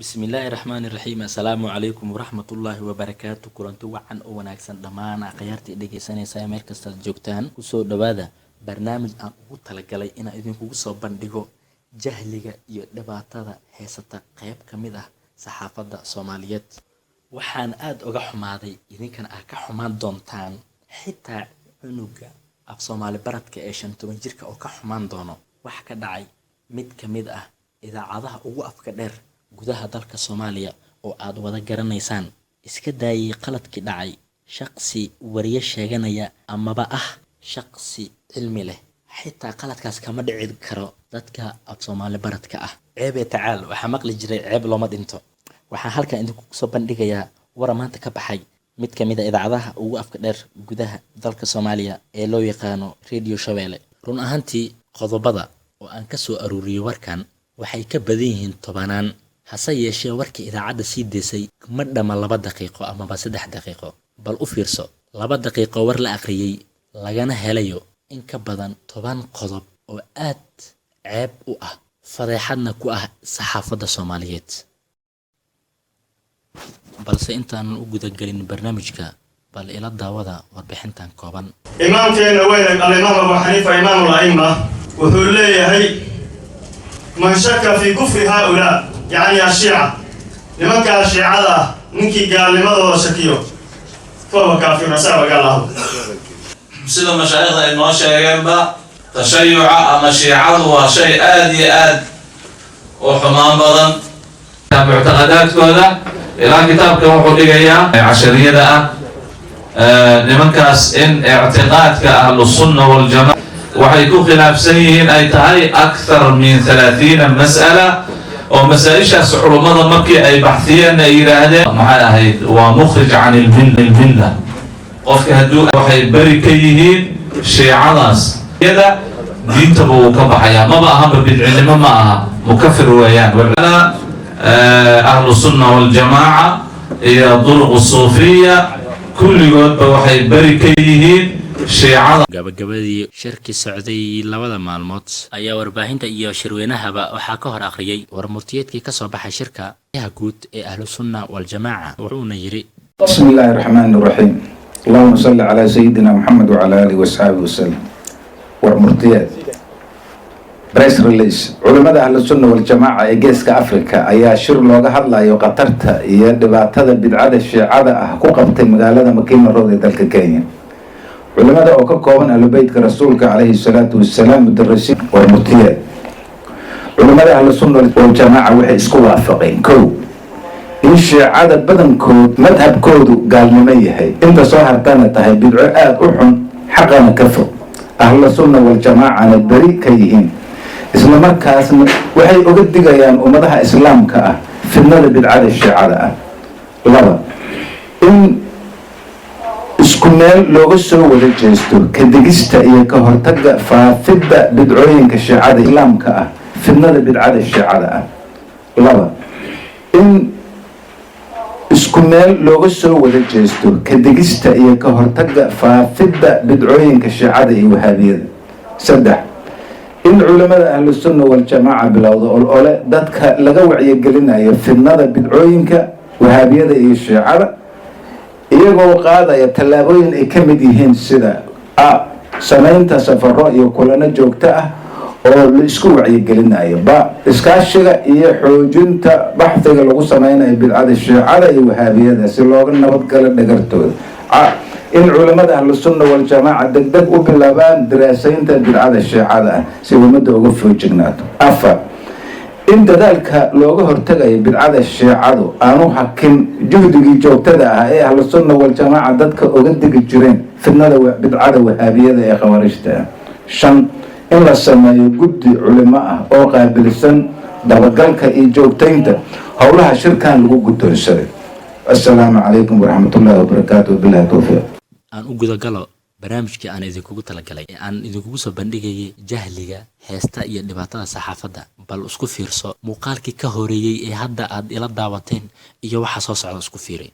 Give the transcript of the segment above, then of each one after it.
Bismillaahi raxmaani raxiim. Assalaamu calaykum waraxmatullaahi wabarakaatu. Kulanti wacan oo wanaagsan dhammaan akhyaartii dhegeysanaysaa meel kastaad joogtaan, kusoo dhawaada barnaamij aan ugu talagalay inaan idinkugu soo bandhigo jahliga iyo dhibaatada heysata qeyb ka mid ah saxaafadda Soomaaliyeed. Waxaan aada uga xumaaday, idinkana aad ka xumaan doontaan, xitaa cunuga af Soomaali baradka ee 15 jirka oo ka xumaan doono, wax ka dhacay mid ka mid ah idaacadaha ugu afka dheer gudaha dalka Soomaaliya oo aad wada garanaysaan. Iska daayay qaladkii dhacay, shaqsi wariye sheeganaya amaba ah shaqsi cilmi leh xitaa qaladkaas kama dhici karo dadka af Soomaali baradka ah. Ceebee tacaal, waxaa maqli jiray ceeb looma dhinto. Waxaan halkan idinku soo bandhigayaa wara maanta ka baxay mid ka mid a idaacadaha ugu afka dheer gudaha dalka Soomaaliya ee loo yaqaano Radio Shabeelle. Run ahaantii, qodobada oo aan ka soo aruuriyey warkan waxay ka badan yihiin tobanaan, hase yeeshee warkii idaacadda sii deysay ma dhamma 2 daqiiqo amaba 3 daqiiqo. Bal u fiirso, 2 daqiiqo war la akhriyey lagana helayo in ka badan 10 qodob oo aad ceeb u ah, fadeexadna ku ah saxaafadda Soomaaliyeed. Balse intaanan u gudagelin barnaamijka, bal ila daawada warbixintan kooban. Imaamkeena weyne, Alimaam Abu Xaniifa, imaam al-a'imma, wuxuu leeyahay: "Man shaka fi kufri haaulaa", yacni ashiica, nimankaa shiicada ah, ninkii gaalnimadooda shakiyo, fahuwa kaafirun, asaga gaal ahu. Sida mashaayikhda ay noo sheegeenba, tashayuca ama shiicadu waa shay aada iyo aad u xumaan badan. Muctaqadaadkooda ilaa kitaabkan wuxuu dhigayaa cashariyada ah nimankaas in ictiqaadka Ahlusunna Waljamaca waxay ku khilaafsan yihiin ay tahay akthar min 30 mas'ala, oo masaa-ishaas culummada markii ay baxhiyeen ay yidhaahdeen, maxay ahayd, waa mukhrij can ilmilla qofka hadduu waxay beri ka yihiin shiicadaas yada diintaba wuu ka baxayaa. Maba ahanba bidcinimo, ma aha, mukafir weeyaan. Ahlu Sunna Waljamaaca iyo duruq suufiya kulligoodba waxay beri ka yihiin shiicada. Gabagabadii shirkii socday labada maalmood ayaa warbaahinta iyo shirweynahaba waxaa ka hor akhriyey warmurtiyeedkii kasoo baxay shirka yaha guud ee Ahlusunna Waljamaaca, wuxuuna yidhi: بسم الله الرحمن الرحيم، اللهم صل على سيدنا محمد وعلى آله وأصحابه وسلم. Warmurtiyeed, press release. Culimada Ahlu Sunna Waljamaaca ee Geeska Africa ayaa shir looga hadlayo khatarta iyo dhibaatada bidcada shiicada ah ku qabtay magaalada Makina Road ee dalka Kenya. Culimada oo ka kooban Ahlubeytka Rasuulka calayhi salaatu wasalaam, mudarisiin. Warmurtiyeed: culimada Ahlu Sunna Waljamaaca waxay isku waafaqeen, kow, in shiicada badankood madhabkoodu gaalnimo yahay, inta soo hartana tahay bidco aada u xun, xaqana ka fog, Ahlu Sunna Waljamaacana beri ka yihiin. Isla markaasna waxay uga digayaan ummadaha Islaamka ah fidnada bidcada shiicada ah. Laba, in isku meel looga soo wada jeesto ka digista iyo ka hortagga faafidda bidcooyinka shiicada Islaamka ah, fidnada bidcada shiicada ah. Laba, in isku meel looga soo wada jeesto ka digista iyo ka hortagga faafidda bidcooyinka shiicada iyo Wahaabiyada. Saddex, in culimada Ahlu Sunna Waljamaaca bilowda olole dadka laga wacyigelinayo fidnada bidcooyinka Wahaabiyada iyo shiicada, iyagoo qaadaya tallaabooyin ay ka mid yihiin sida a samaynta safaro iyo kulano joogto ah oo la isku wacyigelinayo, ba iskaashiga iyo xoojinta baxdiga lagu sameynayo bidcada shiicada iyo Wahaabiyada si looga nabadgalo dhagartooda, ca in culimada Ahlu Sunna Waljamaaca degdeg u bilaabaan diraasaynta bidcada shiicada ah si ummadda uga foojignaato. Afar, in dadaalka looga hortagayo bidcada shiicadu aanu hakin juhdigii joogtada ah ee Ahlu Sunna Waljamaaca dadka uga digi jireen fidnada bidcada Wahaabiyada ee Khawaarijta ah. Shan, in la sameeyo guddi culimo ah oo qaabilsan dabagalka iyo joogtaynta howlaha shirkan lagu guddoonsaday. Assalaamu calaykum waraxmatullaahi wabarakaatu, wabilahi towfiiq. Aan u gudagalo barnaamijkii aan idinkugu talagalay ee aan idinkugu soo bandhigayay jahliga heesta iyo dhibaatada saxaafadda. Bal isku fiirso muuqaalkii ka horeeyey ee hadda aad ila daawateen iyo waxa soo socda. Isku fiiray.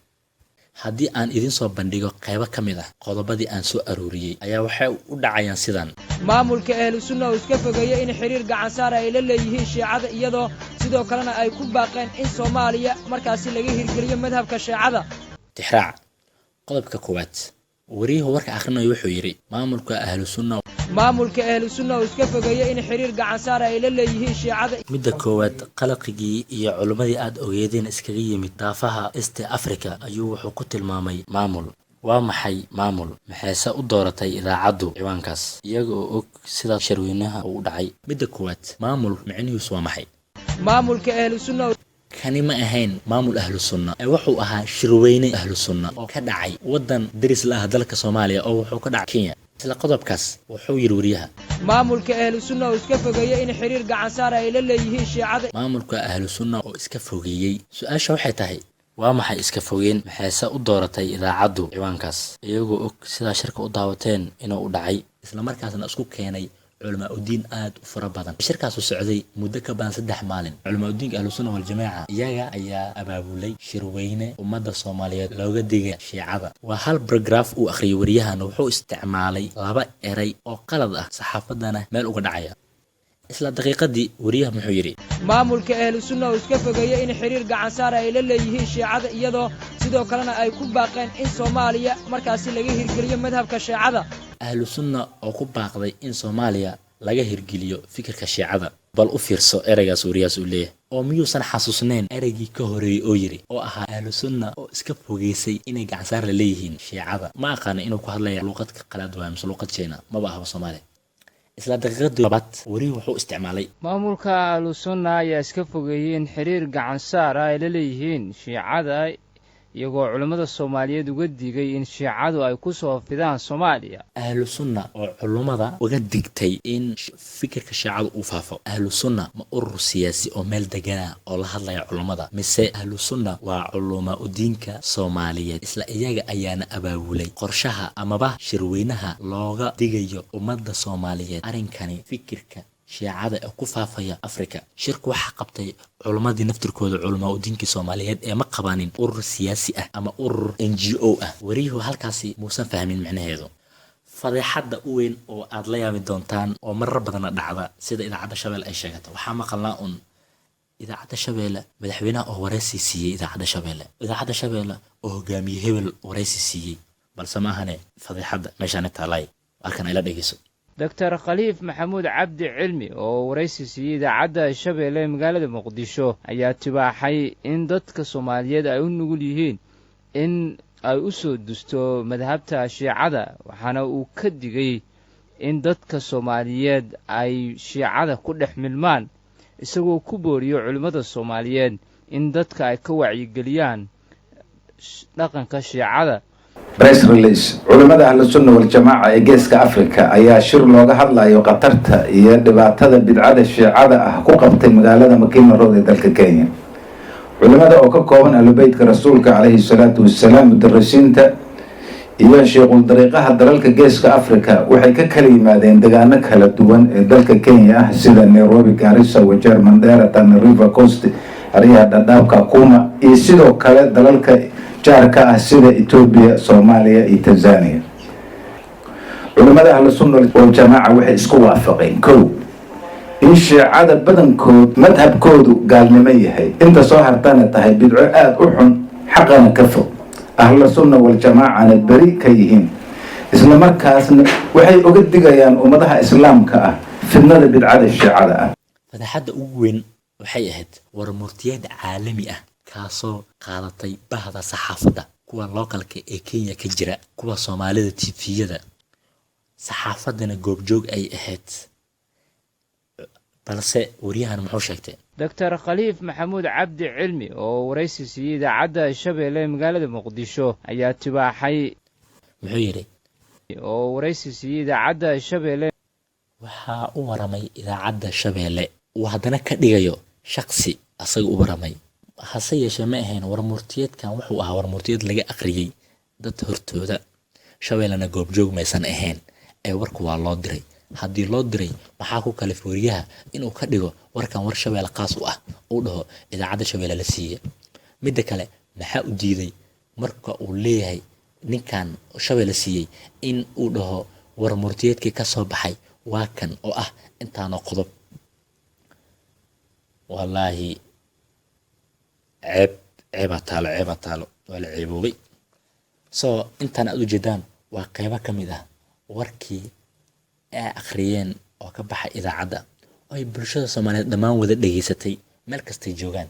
Haddii aan idiin soo bandhigo qaybo ka mid ah qodobadii aan soo aruuriyey ayaa waxay u dhacayaan sidan. Maamulka Ahlu Sunna oo iska fogeeya in xiriir gacansaara ay la leeyihiin Shiicada, iyadoo sidoo kalena ay ku baaqeen in Soomaaliya markaasi laga hirgeliyo madhabka Shiicada. Tixraac qodobka koowaad: wariyuhu warka akhrinayo wuxuu yidhi maamulka Ahlu Sunna. Maamulka Ahlu Sunna oo iska fogeeya in xiriir gacansaara ay la leeyihiin Shiicada. Midda koowaad, qalaqigii iyo culimmadii aad ogeedeen iskaga yimid daafaha East Africa ayuu wuxuu ku tilmaamay maamul. Waa maxay maamul? Maxayse u dooratay idaacaddu ciwaankaas, iyaga oo og sida shirweynaha uu u dhacay? Midda koowaad, maamul micnihiisu waa maxay? Maamulka Ahlu Sunna. Kani ma ahayn maamul Ahlu Sunna ee wuxuu ahaa shirweyne Ahlu Sunna oo ka dhacay waddan deris la ah dalka Soomaaliya, oo wuxuu ka dhacay Kenya. Isla qodobkaas wuxuu yidhi wariyaha: Maamulka Ahlu Sunna oo iska fogeeya in xiriir gacansaara ay la leeyihiin Shiicada. Maamulka Ahlu Sunna oo iska fogeeyey. Su-aasha waxay tahay, waa maxay iska fogeen? Maxayse u dooratay idaacaddu ciwaankaas, iyagoo og sidaa shirka u daawateen inuu u dhacay, islamarkaasna isku keenay culamaa udiin aad u fara badan? Shirkaasu socday muddo ka badan 3 maalin. Culamaa udiinka Ahlu Sunna Waljamaaca iyaga ayaa abaabulay shirweyne ummadda Soomaaliyeed looga digay Shiicada. Waa hal paragraph uu akhriyay wariyahan, wuxuu isticmaalay laba eray oo qalad ah, saxaafadana meel uga dhacaya. Isla daqiiqadii wariyaha muxuu yidhi? Maamulka Ahlu Sunna oo iska fogeeya in xiriir gacansaara ay la leeyihiin Shiicada, iyadoo sidoo kalena ay ku baaqeen in Soomaaliya markaasi laga hirgeliyo madhabka Shiicada. Ahlu Sunna oo ku baaqday in Soomaaliya laga hirgeliyo fikirka Shiicada. Bal u fiirso ereygaas wariyahaas uu leeyahay, oo miyuusan xasuusnayn ereygii ka horeeyey oo yidhi oo ahaa Ahlu Sunna oo iska fogeysay inay gacansaar la leeyihiin Shiicada? Ma aqaana inuu ku hadlaya luuqad qalaad waaya mise luuqad China, maba ahaba Soomaaliya. Isla daqiiqadii labaad wariyuhu wuxuu isticmaalay: Maamulka Ahlu Sunna ayaa iska fogeeyey in xiriir gacansaar ah ay la leeyihiin Shiicada, iyagoo culimmada Soomaaliyeed uga digay in Shiicadu ay ku soo fidaan Soomaaliya. Ahlu Sunna oo culummada uga digtay in fikirka Shiicada uu faafo. Ahlu Sunna ma urur siyaasi oo meel degana oo la hadlaya culummada, mise Ahlu Sunna waa culumaa udiinka Soomaaliyeed? Isla iyaga ayaana abaabulay qorshaha amaba shirweynaha looga digayo ummadda Soomaaliyeed arrinkani fikirka Shiicada ee ku faafaya Africa. Shirku waxaa qabtay culummadii naftirkooda, culamaa udiinkii Soomaaliyeed, ee ma qabanin urur siyaasi ah ama urur NGO ah. Wariyuhu halkaasi muusan fahmin micnaheedu. Fadeexadda u weyn oo aad la yaabi doontaan oo marar badanna dhacda, sida Idaacadda Shabeelle ay sheegato, waxaa maqalnaa un Idaacadda Shabeelle madaxweynaha oo wareysi siiyey Idaacadda Shabeelle, Idaacadda Shabeelle oo hogaamiye hebel wareysi siiyey, balse ma ahane fadeexadda meeshaani taalay. Halkan ayla dhegeyso. Doctor Khaliif Maxamuud Cabdi Cilmi oo waraysi siiyey Idaacadda Shabeelle ee magaalada Muqdisho ayaa tibaaxay in dadka Soomaaliyeed ay u nugul yihiin in ay u soo dusto madhabta Shiicada, waxaana uu ka digay in dadka Soomaaliyeed ay Shiicada ku dhex milmaan, isagoo ku booriyo culimmada Soomaaliyeed in dadka ay ka wacyigeliyaan dhaqanka Shiicada. Press release: culimmada Ahlu Sunna Waljamaaca ee Geeska Africa ayaa shir looga hadlayo khatarta iyo dhibaatada bidcada Shiicada ah ku qabtay magaalada Makina Road ee dalka Kenya. Culimada oo ka kooban Ahlubeytka Rasuulka calayhi salaatu wasalaam, mudarisiinta iyo sheekul dariiqaha dalalka Geeska Africa, waxay ka kala yimaadeen degaano kala duwan ee dalka Kenya ah, sida Nairobi, Garissa, Wajeer, Mandera, Tana River, Coast, xeryaha Dhadhaab, Kakuma, iyo sidoo kale dalalka jaarka ah sida Etoobiya, Soomaaliya iyo Tanzania. Culimada Ahlu Sunna Waljamaaca waxay isku waafaqeen: kow, in Shiicada badankood madhabkoodu gaalnimo yahay, inta soo hartana tahay bidco aada u xun, xaqana ka fog, Ahlu Sunna Waljamaacana beri ka yihiin. Isla markaasna waxay uga digayaan ummadaha Islaamka ah fidnada bidcada Shiicada ah. Fadeexadda ugu weyn waxay ahayd war murtiyeed caalami ah kaasoo qaadatay bahda saxaafadda, kuwa localka ee Kenya ka jira, kuwa Soomaalida, TV-yada, saxaafaddana goobjoog ay ahayd. Balse wariyahan muxuu sheegtay? Doctor Khaliif Maxamuud Cabdi Cilmi oo waraysi siiyey Idaacadda Shabeelle ee magaalada Muqdisho ayaa tibaaxay. Muxuu yidhi? Oo waraysi siiyey Idaacadda Shabeelle. Waxaa u waramay Idaacadda Shabeelle, uu haddana ka dhigayo shaqsi asaga u waramay. Hase yeeshee ma ahayn war murtiyeedkan, wuxuu ahaa war murtiyeed laga akhriyey dad hortooda. Shabeellena goobjoog maysan ahayn ee warku waa loo diray. Haddii loo diray, maxaa ku kalif wariyaha inuu ka dhigo warkan war Shabeelle qaas u ah, uu dhaho Idaacadda Shabeelle la siiye? Midda kale, maxaa u diiday Marka uu leeyahay ninkan Shabeelle siiyey in uu dhaho war murtiyeedkii ka soo baxay waa kan oo ah intaanoo qodob, wallaahi ceeb, ceebaa taalo, ceebaa taalo, waa la ceeboobay. So intaan aad ujeedaan waa qeybo ka mid ah warkii ay akhriyeen oo ka baxay idaacadda oo ay bulshada Soomaaliyeed dhammaan wada dhegeysatay meel kastay joogaan.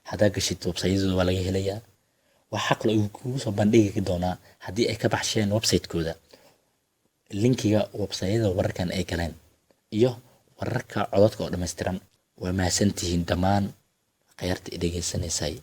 Haddaa gashid websayadooda waa laga helayaa. Waxaa kaloo ay kugu soo bandhigi doonaa haddii ay ka baxsheen website-kooda linkiga websayada wararkan ay galeen iyo wararka codadka oo dhammaystiran. Waa mahadsantihiin dhammaan khayaarta i dhegeysanaysay.